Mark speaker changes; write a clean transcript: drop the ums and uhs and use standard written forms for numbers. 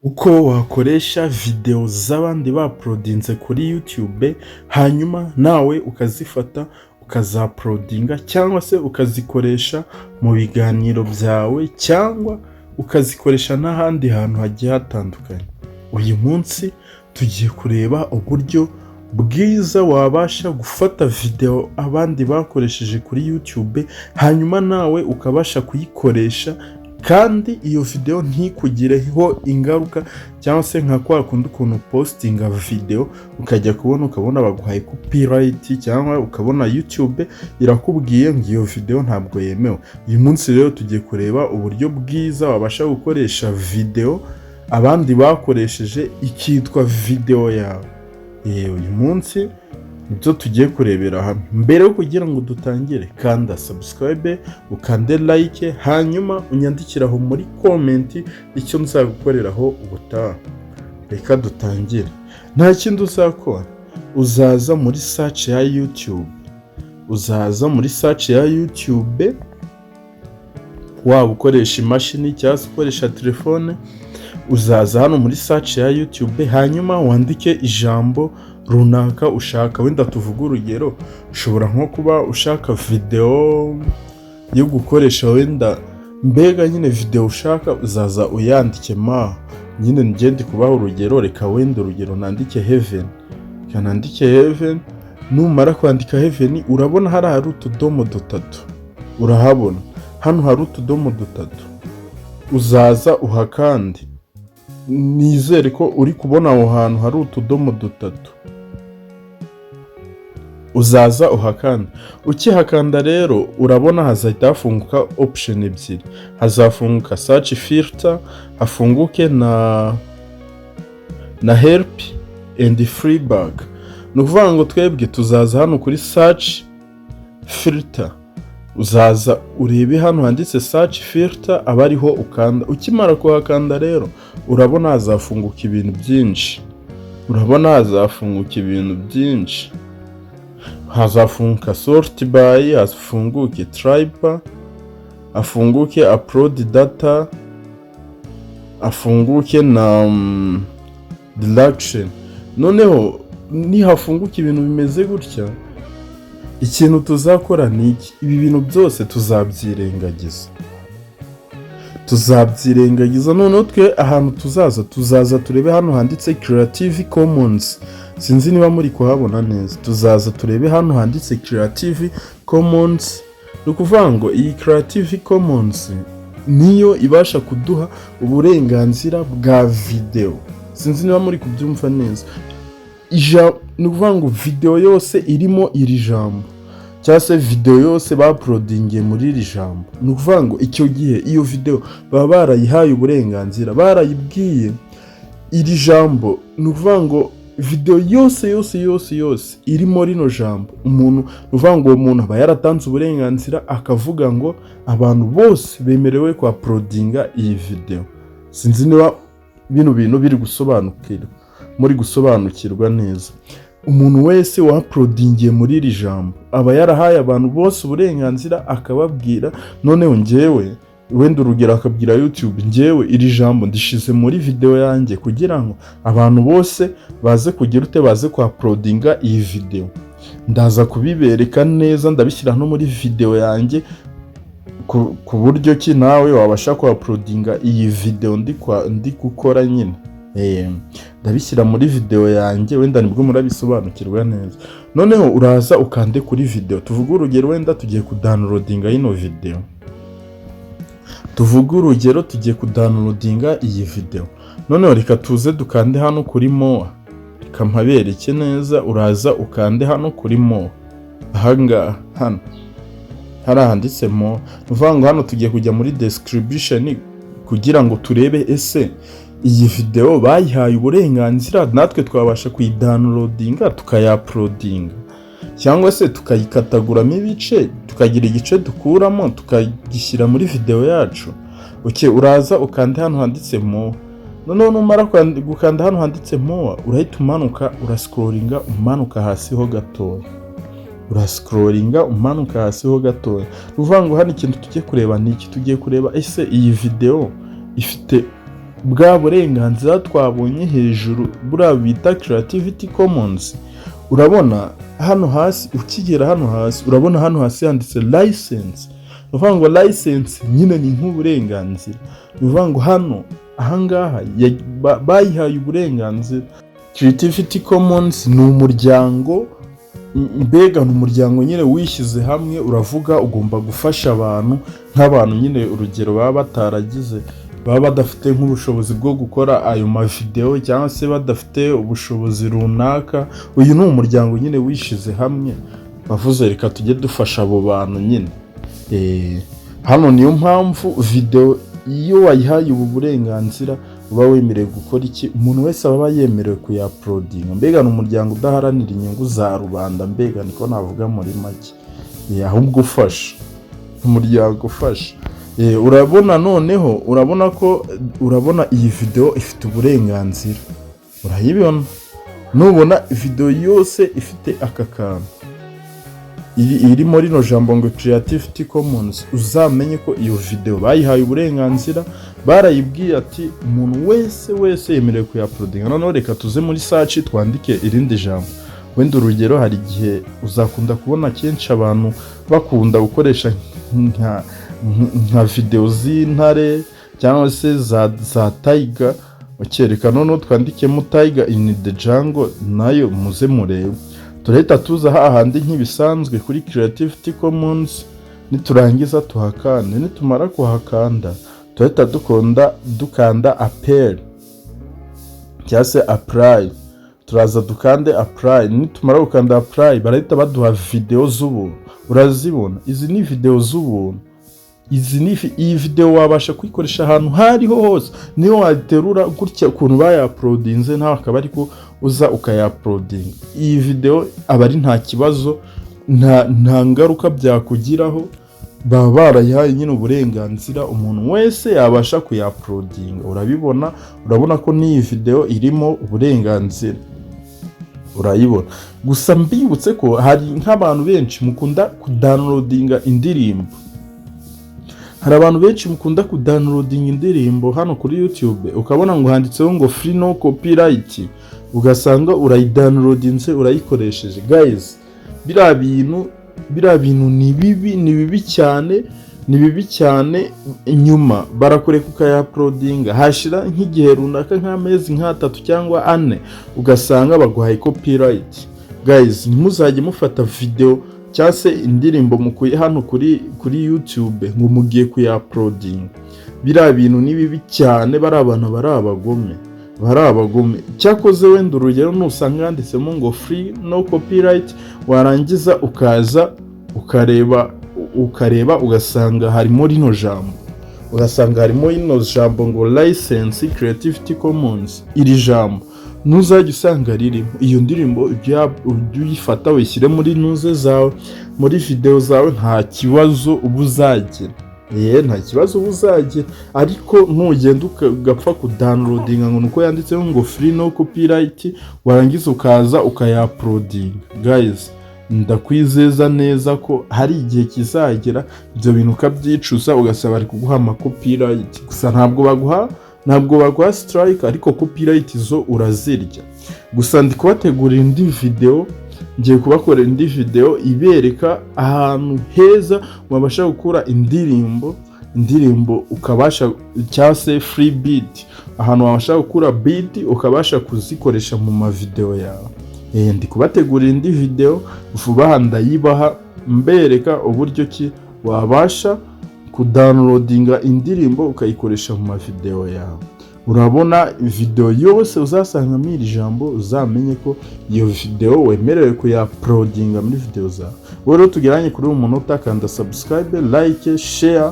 Speaker 1: Uko wakoresha videwo z'abandi bauploadinze kuri YouTube, hanyuma nawe ukazifata ukazauploadinga cyangwa se ukazikoresha mu biganiro byawe cyangwa ukazikoresha n'ahandi hantu hagiye hatandukanye. Uyu munsi tugiye kureba uburyo bwiza wabasha gufata videwo abandi bakoresheje kuri YouTube, hanyuma nawe ukabasha kuyikoresha kandi iyo videwo ntikugireho ingaruka, cyangwa se nka kwa kundi ukuntu upostinga videwo ukajya kubona ukabona baguhaye copyright, cyangwa ukabona YouTube irakubwiye ngo iyo videwo ntabwo yemewe. Uyu munsi rero tugiye kureba uburyo bwiza wabasha gukoresha videwo abandi bakoresheje ikitwa videwo yawe. Uyu munsi nibyo tugiye kurebera hamwe. Mbere yo kugira ngo dutangire, kanda subscribe, ukande like, hanyuma unyandikire aho muri comment icyo nzagukoreraho ubutaha. Reka dutangire. Nta kindi uzakora, uzaza muri search ya YouTube, uzaza muri search ya YouTube, waba ukoresha imashini cyangwa se ukoresha telefone, uzaza hano muri search ya YouTube, hanyuma wandike ijambo runaka ushaka. Wenda tuvuge urugero, ushobora nko kuba ushaka videwo yo gukoresha, wenda mbega nyine videwo ushaka uzaza uyandike ma nyine. Ngende kubaha urugero, reka wenda urugero nandike "heaven", reka nandike "heaven". Numara kwandika "heaven", urabona hariya hari utudomo dutatu, urahabona hano hari utudomo dutatu, uzaza uhakande. Nizere ko uri kubona aho hantu hari utudomo dutatu. Uzaza uhakanda. Ukihakanda rero, urabona hazahita hafunguka option ebyiri: hazafunguka search filter, hafunguke na help and feedback. Ni ukuvuga ngo twebwe tuzaza hano kuri search filter. Uzaza urebe hano handitse search filter, aba ariho ukanda. Ukimara kuhakanda rero, urabona hazafunguka ibintu byinshi, urabona hazafunguka ibintu byinshi. Hazafunguka sort by, hafunguke type, hafunguke upload date, hafunguke na direction. Noneho nihafunguka ibintu bimeze gutya, ikintu tuzakora ni iki? Ibi bintu byose tuzabyirengagiza, tuzabyirengagiza. Noneho twe ahantu tuzaza turebe hano handitse Creative Commons. Sinzi niba muri kuhabona neza. Tuzaza turebe hano handitse Creative Commons. Ni ukuvuga ngo iyi Creative Commons niyo ibasha kuduha uburenganzira bwa videwo. Sinzi niba muri kubyumva neza. Ni ukuvuga ngo videwo yose irimo iri jambo cyangwa se videwo yose bauploadingiye muri iri jambo, ni ukuvuga ngo icyo gihe iyo videwo baba barayihaye uburenganzira, barayibwiye iri jambo. Ni ukuvuga ngo videwo yose yose yose yose irimo rino jambo, umuntu, ni ukuvuga ngo uwo muntu aba yaratanze uburenganzira, akavuga ngo abantu bose bemerewe kuuploadinga iyi videwo. Sinzi niba bino bintu biri gusobanukirwa, muri gusobanukirwa neza. Umuntu wese wauploadingiye muri iri jambo aba yarahaye abantu bose uburenganzira, akababwira noneho ngewe, wenda urugero, akabwira YouTube: "Ngewe iri jambo ndishize muri videwo yanjye kugira ngo abantu bose baze kugira ute? Baze kuuploadinga iyi videwo." Ndaza kubibereka neza, ndabishyira no muri videwo yanjye ku buryo ki nawe wabasha kuuploadinga iyi videwo ndi gukora nyine. Ndabishyira muri videwo yanjye, wenda nibwo murabisobanukirwa neza. Noneho uraza ukande kuri videwo. Tuvuge urugero, wenda tugiye kudownloadinga ino videwo. Tuvuge urugero tugiye kudownloadinga iyi videwo. Noneho reka tuze dukande hano kuri more. Reka mpabereke neza. Uraza ukande hano kuri more, ahangaha hano hari handitse more. Ni ukuvuga ngo hano tugiye kujya muri description kugira ngo turebe ese iyi videwo bayihaye uburenganzira, natwe twabasha kuyidownloadinga tukayauploadinga, cyangwa se tukayikataguramo ibice, tukagira igice dukuramo tukagishyira muri videwo yacu. Okay, uraza ukande hano handitse more. Noneho numara gukanda hano handitse more, urahita umanuka, urascrollinga umanuka hasi ho gatoya, urascrollinga umanuka hasi ho gatoya. Ni ukuvuga ngo hano ikintu tugiye kureba ni iki? Tugiye kureba ese iyi videwo ifite Bwa burenganzira twabonye hejuru, buriya bita Creativity Commons. Urabona hano hasi, ukigera hano hasi, urabona hano hasi handitse license. Ni ukuvuga ngo license nyine ni nk'uburenganzira. Ni ukuvuga ngo hano ahangaha bayihaye uburenganzira. Creativity Commons ni umuryango, mbega ni umuryango nyine wishyize hamwe uravuga ugomba gufasha abantu, nk'abantu nyine urugero baba bataragize, baba badafite nk'ubushobozi bwo gukora ayo mavidewo cyangwa se badafite ubushobozi runaka. Uyu ni umuryango nyine wishyize hamwe bavuze: "Reka tujye dufasha abo bantu nyine." Hano niyo mpamvu videwo iyo wayihaye ubu burenganzira uba wemerewe gukora iki? Umuntu wese aba yemerewe kuyauploadinga. Mbega ni umuryango udaharanira inyungu za rubanda, mbega niko navuga muri make. Ahubwo ufasha, umuryango ufasha. Urabona noneho, urabona ko, urabona iyi videwo ifite uburenganzira, urayibona. Nubona videwo yose ifite aka kantu irimo rino jambo ngo Creativity Commons, uzamenye ko iyo videwo bayihaye uburenganzira, barayibwiye ati umuntu wese wese yemerewe kuyauploadinga. Noneho reka tuze muri search twandike irindi jambo. Wenda urugero, hari igihe uzakunda kubona kenshi abantu bakunda gukoresha nka videwo z'intare cyangwa se za tiger. Ukereka noneho twandikemo "tiger in the jungle", nayo muze murebe. Turahita tuza hahandi nk'ibisanzwe kuri Creativity Commons, niturangiza tuhakande. Nitumara kuhakanda, turahita dukanda apply cyangwa se apply. Turaza dukande apply. Nitumara gukanda apply, barahita baduha videwo z'ubuntu. Urazibona, izi ni videwo z'ubuntu. Izi ni iyi videwo wabasha kuyikoresha ahantu aho ariho hose. Niyo waterura gutya ukuntu bayauploadinze, nawe akaba ariko uza ukayauploadinga, iyi videwo aba ari nta kibazo, nta ngaruka byakugiraho. Baba barayihaye nyine uburenganzira, umuntu wese yabasha kuyauploadinga. Urabibona, urabona ko n'iyi videwo irimo uburenganzira, urayibona. Gusa mbibutse ko hari nk'abantu benshi mukunda kudownloadinga indirimbo. Hari abantu benshi mukunda kudownloadinga indirimbo hano kuri YouTube, ukabona ngo handitseho ngo "free, no copyright", ugasanga urayidownloadinze, urayikoresheje. Guys, biriya bintu ni bibi, ni bibi cyane, ni bibi cyane. Nyuma barakureka ukayauploadinga, hashira nk'igihe runaka, nk'amezi nk'atatu cyangwa 4, ugasanga baguhaye copyright. Guys, ntimuzajye mufata video cyangwa se indirimbo mukuye hano kuri YouTube ngo mugiye kuyauploadinga. Biriya bintu ni bibi cyane, bari abantu bari abagome, bari abagome. Cyakoze wenda urugero, nusanga handitsemo ngo "free, no copyright", warangiza ukaza ukareba ugasanga harimo rino jambo, ugasanga harimo rino jambo ngo "license Creativity Commons", iri jambo ntuzajya usanga ririmo, iyo ndirimbo ujye uyifata uyishyire muri nuze zawe, muri videwo zawe, nta kibazo uba uzagira. Nta kibazo uba uzagira. Ariko nugenda ugapfa kudownloadinga ngo nuko yanditseho ngo "free, no copyright", warangiza ukaza ukayauploadinga, guys, ndakwizeza neza ko hari igihe kizagera ibyo bintu ukabyicuza, ugasaba bari kuguha ama copyright. Gusa ntabwo baguha strike, ariko copyright zo urazirya. Gusa ndi kubategurira indi video, ngiye kubakorera indi video ibereka ahantu heza wabasha gukura indirimbo ukabasha, cyangwa se free beat, ahantu wabasha gukura beat ukabasha kuzikoresha mu mavideo yawe. Ndi kubategurira indi video vuba aha, ndayibaha mbereka uburyo ki wabasha kudownloadinga indirimbo ukayikoresha mu mavideo yawe. Urabona video yose uzasangamo iri jambo, uzamenye ko iyo video wemerewe kuyauploadinga muri video zawe. Wowe rero tugeranye kuri uyu munota, kanda subscribe, like, share.